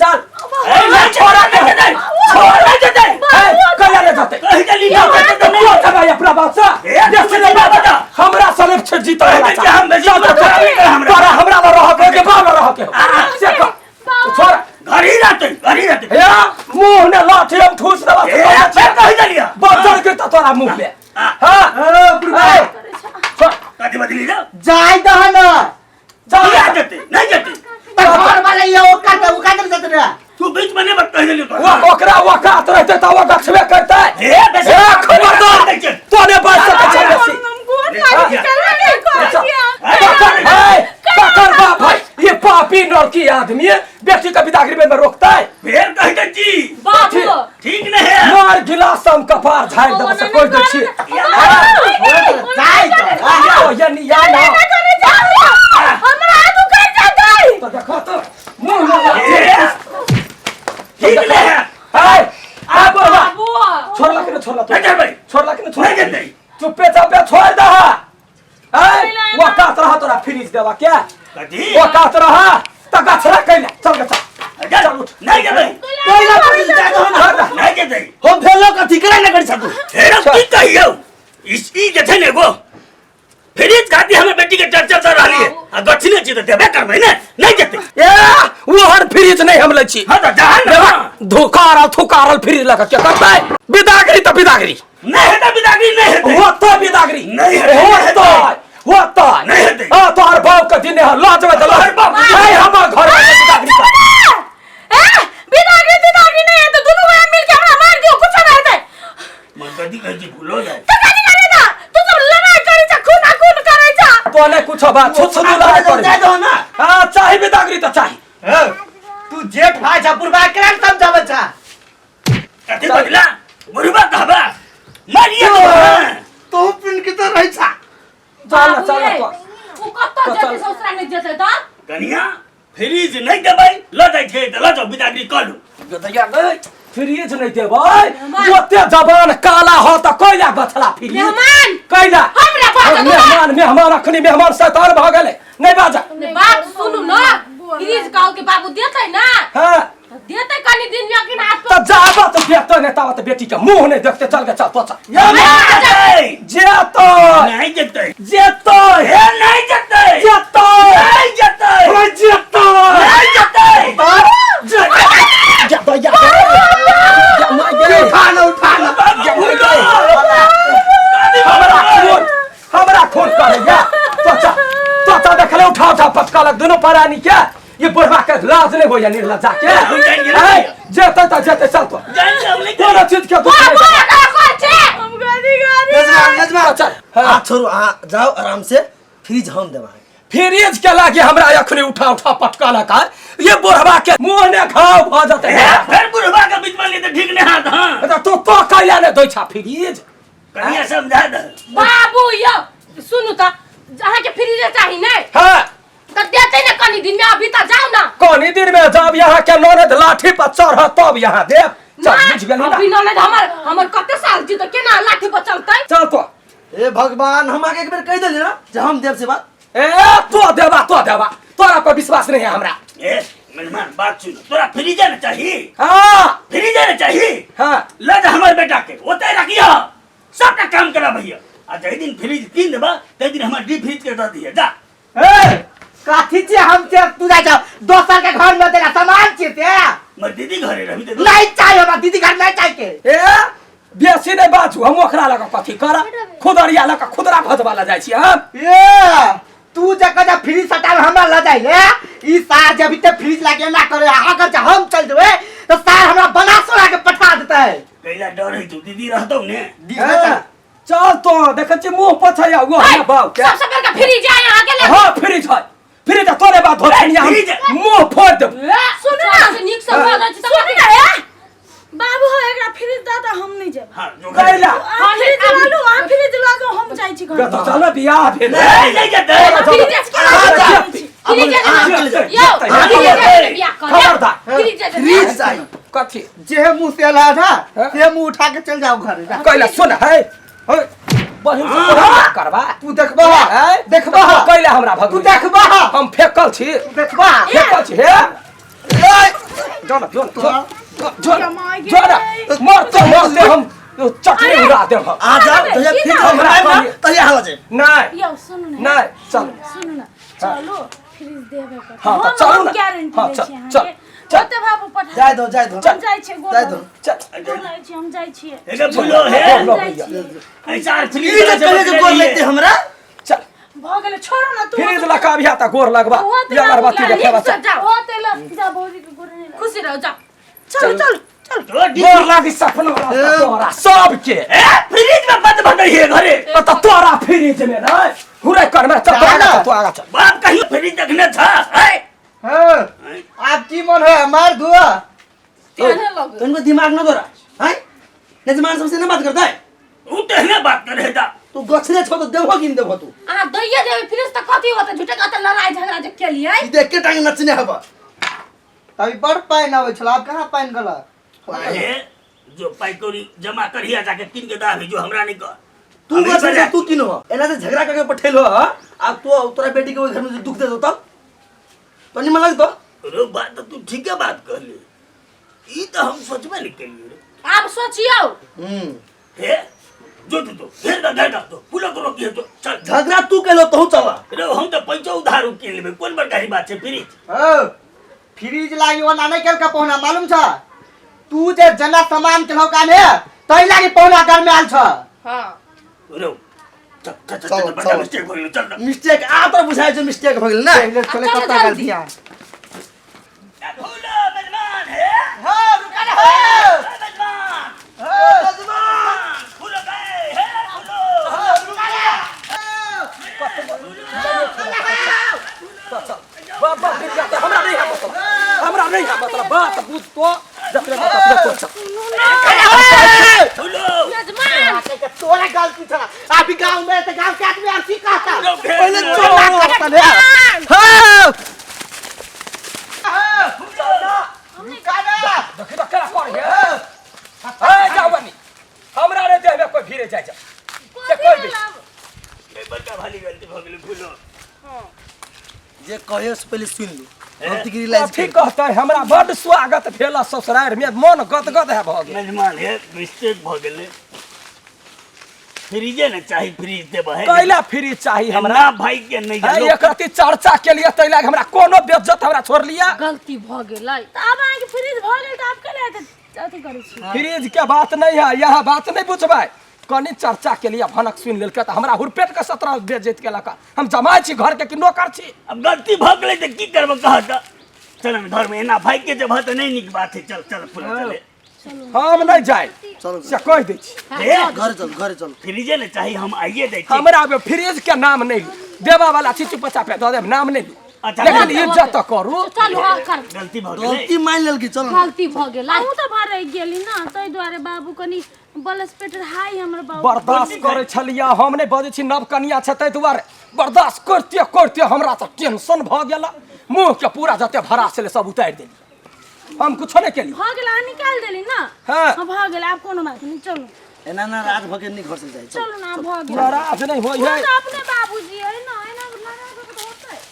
चल। ए, नहीं छोड़ा के नहीं जेतै। छोड़। नहीं जेतै। ए, कहिया नहीं जेतै? कहि देली ना नहीं जेतै तऽ मुँह उठेबै अपना बाप से। ए, बेसी नहीं बाजू। हमरा सलेब छै जीतै कहि वाला दै छियै, हम बेसी चल, चल, खराबी कर हमरा। तोरा हमरा लग रहऽ के कि बाप लग रहऽ के हो? से कह। छोड़। घर ही रहतै, घर ही रहतै। हे, मुँह ने लाठी हम ठूस देबा। ए, फेर कहि देलियै। बजर के तऽ तोरा मुँह पे। हाँ। ए, ए, छोड़। कथी बदली रे? जाय दह न। चल। किया जेतै? नहीं जेतै। तऽ घर वाला ये ओकर तऽ ओकर तऽ जेतै रे। तू बीच में नहीं बत कहि देलियै तोरा। वो ओकरा वकात रहतै तऽ ओ गछबे करतै। ए, बेसी ए, खबरदार, दै छै। तो ने बाज सकै छै बेसी। हम गोर लागै छी, चल ने कहै छियै। पकड़ है, पकड़ बाप है। ये पापी नरकी आदमी है, बेटी का बिदागरी में रोकता है। फेर कहि दै छी। बाबू। ठीक नहीं है। मार गिलास हम कपार झाड़ देबो से कोई दै छी। जाय दह। यो ये नहीं या ना। हमरा आगू कर जेतै। तो देखो तो मुंह में लाठी। ए, ठीक नहीं है। है, आ बाबा। बाबू। छोड़ला कि नहीं छोड़ला तू? नहीं जेबै। छोड़ला कि नहीं छोड़ला? नहीं जेतै। चुप्पे चापे छोड़ दह। ऐ, वकात रहा तोरा फ्रिज देवा क्या? कथी? वकात रहा त गछरा कैला। चल गछा। चल, चल उठ। नहीं जेबै। कोइला पकड़ जाय दह न। छोड़ दह। नहीं जेतै। हम भेलो कथी करै न करी सकू। हे रौ, की कहियौ? ई जे छै ने एगो फ्रिज खातिर हमर बेटी के चर्चा चल रहली है आ गछने छी तऽ देबे करबै ने। नहीं जेतै। ए, ओहन फ्रिज नहीं हम लै छी। हाँ तऽ जहन ने। देवा धोकारल थुकारल फ्रिज लऽ कऽ के करतै? बिदागरी तऽ बिदागरी। नहीं हेतै बिदागरी, नहीं हेतै। होतै बिदागरी। नहीं हेतै, नहीं हेतै। होतै, होतै। नहीं हेतै। हाँ, तोहर बाप के दिने है, लऽ जेबै तऽ लऽ। तोहर बाप के है हमर घर में बिदागरी कर। ए, बिदागरी तिदागरी नहीं है तो दुनू गोरा मिल के हमरा मार दियो, कुछो नहीं हेतै। मन कथी कहै छी भूलो जाए। तो कथी करै छा? तू सब लड़ाई करै छा, खूना खून करै छा। तो नहीं कुछ बात छुत छुत लड़ाई जाय करे। दह न। हाँ, चाही बिदागरी तऽ चाही। ए, तू जेठ भाई छा, बुढ़बा केना समझाबै छा? कथी बजला? बुढ़बा कहबा मारिए देबा। तू पिन के तऽ रहै छा। चल बाबू चल रे, तो उ कतऽ तो जेतै? चल। ससुरा नहि जेतै तऽ? कनिया, फ्रिज नहीं देबै, लऽ जाइ छै तऽ लऽ जाउ, बिदागरी कऽ लू। गदैया गै, फ्रिज नहीं देबै? ओते जबान काला हो तऽ कैला गछला फ्रिज? मेहमान। कैला? हमरा बाजऽ दू ना। मेहमान, मेहमान अखनी मेहमान शैतान भऽ गेलै। नहीं बाजा। ने बात सुनू न। फ्रिज कहू के बाबू देतै ना? हाँ। तऽ देतै कनी दिन में अखन हाथ तऽ जाबत देतै नहि ताबत बेटी के मुंह नहि देखतै। चल गे, चल तो चल। नहीं जेतै। जेतै। नहीं जेतै। जेतै। हे, नहीं जेतै। जेतै। नहीं जेतै। ओए, जेतै। नहीं जेतै। जेतै, जेतै। उठा न, उठा न। हमरा खून, हमरा खून करैया। चचा, चचा देखले उठा उठा पटका लग दुनू परानी के। ये बुढ़वा के लाज नहीं होइया निर्लज्जा के? हम जाएंगे ना। ऐ, जेतै तऽ जेतै। चल तो। जानि हम नहीं। कोनो चीज के दुख नहीं। बाबू, एकरा कहै छै। हम गाड़ी गाड़ी। नजमा, नजमा। चल। हाँ। आ छोड़ू, अहाँ जाओ आराम से, फ्रिज हम देबा। फ्रिज के लागे हमरा अखनी उठा उठा पटका लगा। ये बुढ़वा के मुंह ने घाव भ जेतै। हे, फेर बुढ़बा के बीच में ले तऽ ठीक नहीं हाथ। हाँ। तऽ तू तो कैला ने दै छा फ्रिज? कनिया समझा दे। बाबू यौ, सुनू तऽ, अहाँके फ्रिजे चाही नै? हाँ। तऽ देतै ने कनी दिन में, अभी तऽ जाउ ना। कनी दिन में जब यहाँ के ननद लाठी पर चढ़ तब यहाँ देब। चल। ना, बुझ गेली ना? अभी ननद हमर हमर कते साल जी तऽ केना लाठी पर चलतै? चल तो। ए भगवान, हम आके एक बेर कहि देली ना जे हम देब से बात। ए, तो देबा, तो देबा, तोरा पर विश्वास नहीं है हमरा। ए मेहमान, बात सुन, तोरा फ्रिजे ने चाही? हाँ। फ्रिजे ने चाही? हाँ। ले जा हमर बेटा के, ओते रखिया, सबटा काम करा भैया, आ जै दिन फ्रिज कीन देबा तै दिन हमर डीप फ्रिज के दऽ दिहे, जा। ए कथी छियै हम से तू जा जाओ दोसर के घर में देला सामान छियै ते। हमर दीदी घरे रही ते। नहीं चाहिए, हमरा दीदी घर नहीं चाहिए के। ए, बेसी नहीं बाजू। हम ओकरा लग कथी कर खुदरिया लग खुदरा भजवा ला जाइ छी हम। ए तू जकर जब फ्रिज सटाल हमरा ल जाय ले, ई सार जब ते फ्रिज लागे ना करे, अगर जे हम चल जेबै तो सार हमरा बना सोना के पठा देतै। कैला डर है तू? दीदी रहतौ ने। दीदी रहतौ। चल तो देखै छी मुंह पछैया वो हमरा बाप के। सबसे बड़का फ्रिज है यहाँ के ले। हां, फ्रिज है, फ्रिज है, तोरे बात धोखनी हम फ्रिज है। मुंह फोड़ देब। सुन ना, नीक से बाजै छी। सुन ना ए बाबू हो, एकरा फ्रिज द त हम नहीं जेब। हां, जो घर। कैला? अहाँ फ्रिज लऽ लू, अहाँ फ्रिज लऽ जाउ, हम जाइ छी घर। तो चल ना, बियाह भेल। नहीं नहीं जेतै। फ्रिज फ्रिज यौ, फ्रिज बियाह कर। खबरदार। फ्रिज फ्रिज चाहिए। कथी? जे मुंह से अला ना से मुंह उठा के चल जाओ घर जा। कैला सुन है है बहिन से तोरा करबा। तू देखबा, है देखबा। कैला हमरा भग तू देखबा। हम फेकल छी। तू देखबा। फेकल छी हे। जो ना जो ना जो ना जो ना मरते मरते हम चटनी उड़ा देब हम। आ जाओ तहिया की फिर दाम? हम आएब ना तहिया हाला जाए। नहीं यौ सुनू ने। नहीं चल। सुनू ने, चलू फ्रिज देबे कर। हाँ, तऽ चलू ने। गारंटी हाँ, दै चल, छी चल, अहाँके। चल। ओते बाबू पठा। जाय दो, जाय दो। हम जाइ छियै, गोर जाय दो। चल। गोर लागै छी, हम जाइ छियै। एके फूलो हे। हम जाइ छियै। ऐसा ई जे कहे जे गोर लगते हमरा। चल। भऽ गेलै, छोड़ो ना तू। फ्रिज लऽ कऽ अबिहा तऽ गोर लगबा। ओते या अगरबत्ती देखेबा। चल। जाओ। ओते ल जा, भौजी के गोर नहीं लग। खुशी रहो, जाओ। चल चल चल। गोर लागी सपना तोरा सबके। ए फ्रिज में बंद भऽ है घरे। तऽ तोरा फ्रिज में नहीं हुरे कर में। चल, तू आगा चल, तू आगा चल। बाप कहियो फ्रिज देखने छ है? हाँ, आब की मन है मार धुआ। तो इनको दिमाग न तोरा हैं, नहीं तो मान सबसे ना बात करता है। उ तेहने बात करे ता। तू गछले छो तो देबो कि न देबो तू? अहाँ दैये देबै फ्रिज तऽ कथी होतै? झूठे कते लड़ाई झगड़ा जे केलियै। ई देख के टांग नचने हबा। तभी बड़ पानि आबै छल, आब कहाँ पानि गलक? ए जो पाई कौड़ी जमा करिया जाके किन के दाबी जो हमरा नहीं कह। तू अभी गछले बजा। तू किनो एना से झगड़ा करके पठेलो ह, अब तो तोरा बेटी के ओइ घर में जे दुख दे दो तब तो निमन लगतो। रो बात तो तू ठीके बात कहली, ई तो हम सोचबे नहीं केलिए रे। आब सोचियौ। हे जो तू तो घेर दा, घेर दा तो पूरा करो की तो चल। झगड़ा तू केलो तहु चला। रे हम तो पैसा उधार किन लेबे, कोन बड़का ही बात छै फ्रिज? ओ फ्रिज लागी ओना नहीं केलका पहुना, मालूम छ? तू जे जना सामान केलौ काने तै लागी पहुना घर में आयल छ। हां। रो चल चल चल, चल, चल, बड़का चल। मिस्टेक भऽ गेलै, चल ना। मिस्टेक आ तोरा बुझाय छै मिस्टेक भ गेल ना। पहिले चले चलो कत्ता जल्दी। गलतियां। ए, भूलो मेजबान हे। हां, रुका ना। मेजबान। हां, मेजबान, फूलो गए हे, फूलो। बाबा फिर जाते, हमरा नहीं है मतलब, हमरा नहीं है मतलब। बात बुझ तो जतरे बात तो चल। फूलो। यजमान। तोरा गलती था, अभी गांव में तो गांव के आदमी आर की कहता। रो, घेर पहिले लो। चल। करता ले। हां, रुका ना। देखी तो केना कर हे। ए जाओ बनी, हमरा रे देह में कोई भीरे जाय जा से कोई भी। ए, बड़का भारी गलती भऽ गेलै फूलो। जे कहे से पहले सुन लो, गलती की रियलाइज कथी कहते? हमरा बड स्वागत भेल ससुरार में, मन गदगद है भऽ गेल। मेजबान हे मिस्टेक भऽ गेलै, फ्रिजे ने चाही, फ्रिज देबऽ है। कैला फ्रिज चाही हमरा? हमरा भाई के नहीं है जानो। एक रति चर्चा के लिए तै लाग हमरा कोनो बेइज्जत हमरा छोड़ लिया। गलती भऽ गेलै तऽ आब अहाँके फ्रिज भऽ गेल तऽ आब केना हेतै अथी करै छी? फ्रिज के बात नहीं है, यहाँ बात नहीं बुझबै। कनी चर्चा के लिए भनक सुन लेलकै तऽ हमरा हुरपेट के 17 बेइज्जत केलक। हम जमाय छी घर के कि नौकर छी? अब गलती भऽ गेलै तऽ की करबै कह तऽ। चल ने घर में एना भाई के जब तऽ नहीं नीक बात है। चल चल पूरा चले। हम नहीं जाए। चलो। से कह दै छी। हे घर चल, घर चल। फ्रिजे ने चाही, हम आइए दै छी। हमरा अब फ्रिज के नाम नहीं देवा वाला छी, चुपचाप दऽ देब, नाम नहीं। अच्छा, लेकिन इज्जत तऽ करू। चलू, हाँ कर। गलती भऽ गेलै। गलती मान लेलकी, चल ना। गलती भऽ गेलै। अहूँ तऽ भरकि गेली ना, ताहि दुआरे बाबू कनि ब्लड प्रेशर हाई हमर बाबू। बर्दाश्त करै छलियै हम, नहि बजै छी, नव कनिया छै ताहि दुआरे बर्दाश्त करिते करिते हमरा तऽ टेंशन भऽ गेल। मुँह के पूरा जते भरा छलै सब उतारि देली, हम कुछो नहि केली। भऽ गेल, अहाँ निकालि देली ना। हाँ। हाँ, भऽ गेल, आब कोनो बात नहि, चलू। एना ना राज भऽ के नहीं घर से जाए, चल। चलू ना, भऽ गेल। नाराज नहि होइ ओ है। तऽ अपने बाबूजी है ना,